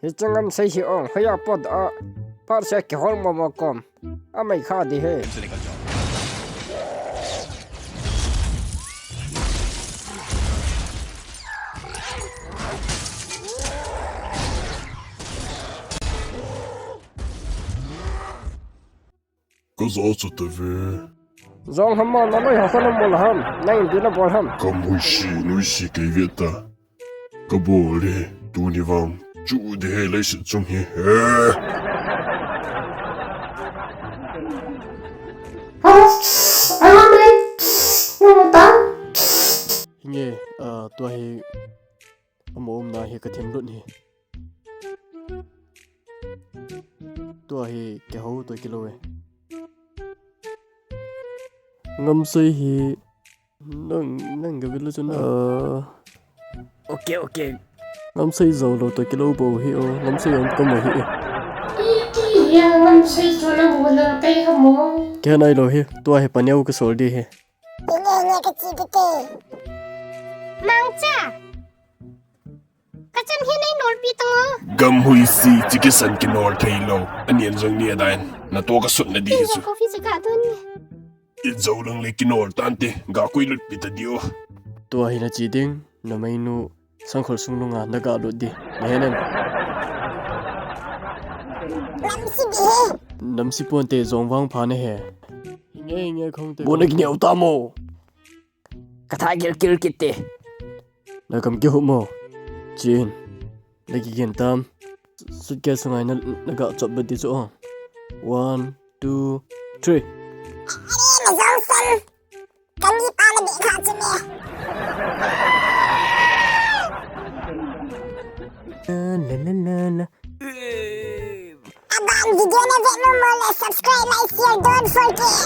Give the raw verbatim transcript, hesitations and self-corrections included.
Hiche Ngamsei hi ong, hoiya pot a. Phat sea kihol mo mo kom. Amei kha di he. Ka ja chu ta ve. Jong ham ma, na loi ha kho na mo la ham. Na in di na bol ham. Gam hoisi, noise kei ve ta. Ka bol e, tuni vang. Chu de he leiset chung hi. He. Nge, ah, tua hi. Ama umna hi ka thim lut hi. Tua hi kihou toh kilou e. Ngamsei hi nang, nang ka vil chun. Ah. Ok, ok. Ngamsei jou lou toh kilou bou hi o. Ngamsei om ka mu hi e. Iti hi Ngamsei chu na mu na kai ha mo. Kei nai lou hi. Tua hi paneo ka sol di hi. Ine ne ka chi di te. Mangcha. Ka chan hi nei nolpi tang o. Gam hoisi, chi kisan kinol thei lou. Anian jong ni adai. Na to ka sut na di hi chu. Coffee se ka don. I jou lang le kinol tan te. Ga koi lut pi ta di o. Tua hi na chi ding, na mei nu, sangkhol sung lunga, na ga lut di. Na he nem. Namsi di he. Namsi pon te jong vang pha na he. Nge nge khong te. Bo na ki neu ta mo. Ka tha gil gil kit te. Na kam kihou mo. Chin. Na kigin tam. Suitcase sunga na, na ga chop bet di chu o. One, two, three. Are, na jong san. Ka ni pa na bi kha chu me. La, la, la, la. Aban video na ve nom mo le subscribe, like, share, don't forget.